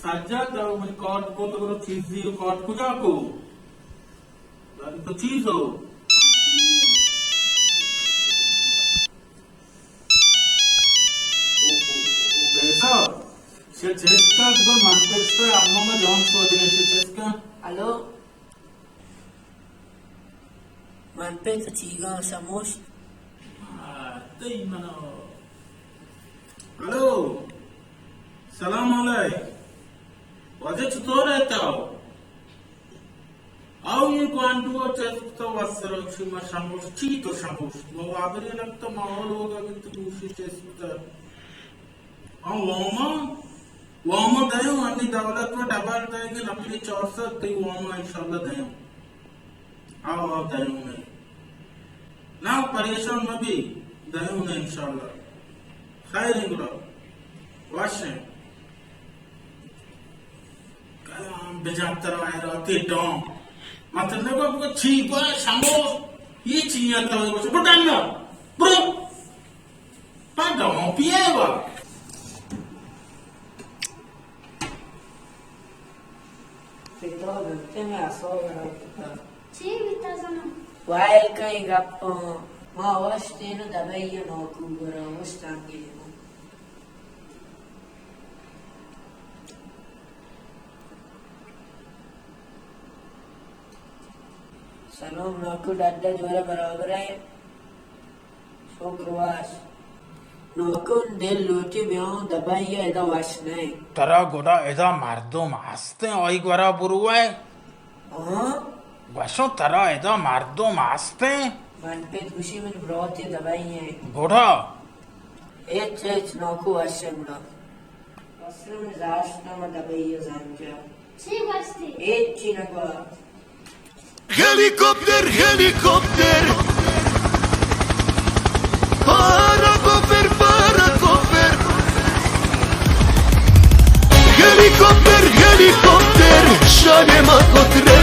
سجاد، تو منی کارڈ کو تو برو چیزی رو کارڈ کجا کو؟ تو چیز ہو؟ او، او، او، پیسہ؟ سے چیز کا، تو من پیسہ، اما ما جان سو دے سے چیز کا۔ ہلو؟ من پہ تو چیگاں شموشت۔ آ، تئی منا۔ ہلو۔ سلام علیک۔ واجہ چطور ہے تو؟ آؤ یہ گوانڈو چست تو وسر شما شموشت۔ چی تو شموشت؟ ما وابری لگتا ماحول ہوگا کہ تو گوشی چست۔ آ، وام ءَ، وام ءَ دئیوں، انی دولت ءَ ڈبل دئیگ ءَ، نقلی چار سد تئی وام ءَ انشاءاللہ دئیوں۔ آ، آ، دئیوں نے۔ نا پریشان مبی، دئیوں نے انشاءاللہ۔ خیر انگلا، وش ہیں۔ کلام بجا ترا حیراتی ڈان۔ مطلب کو چی گوا شمو، یہ چی ہے تو بڑا نا۔ برو۔ پہ دو پیے وا۔ پتا بلتے میں اعصاب خراب کتا۔ چی بیتا زنا؟ وائل کئی گپ، ما وشتین دبئی نوکو گرا وشتان گیمو۔ سلام ناکو، ڈڈ جوڑ برابر ہے؟ شکر واش۔ ناکو دل لوٹی بیاں دبئی ادا وش نہیں۔ ترا گڈا ادا مردم ہستیں، آئی گورا بروئے؟ ہاں؟ گوشوں ترا ادا مردم ہستیں؟ من پت گوشی من براتی دبئی ہیں۔ گڈا؟ ہچ ہچ ناکو وش ہے گڈا۔ اصل من زاشت نام دبئی زانجا۔ چی گوشتی؟ ہچی نگوا۔ ہیلیکاپٹر، ہیلیکاپٹر، پارا کوپر، پارا کوپر۔ ہیلیکاپٹر، ہیلیکاپٹر، شان ما کوترے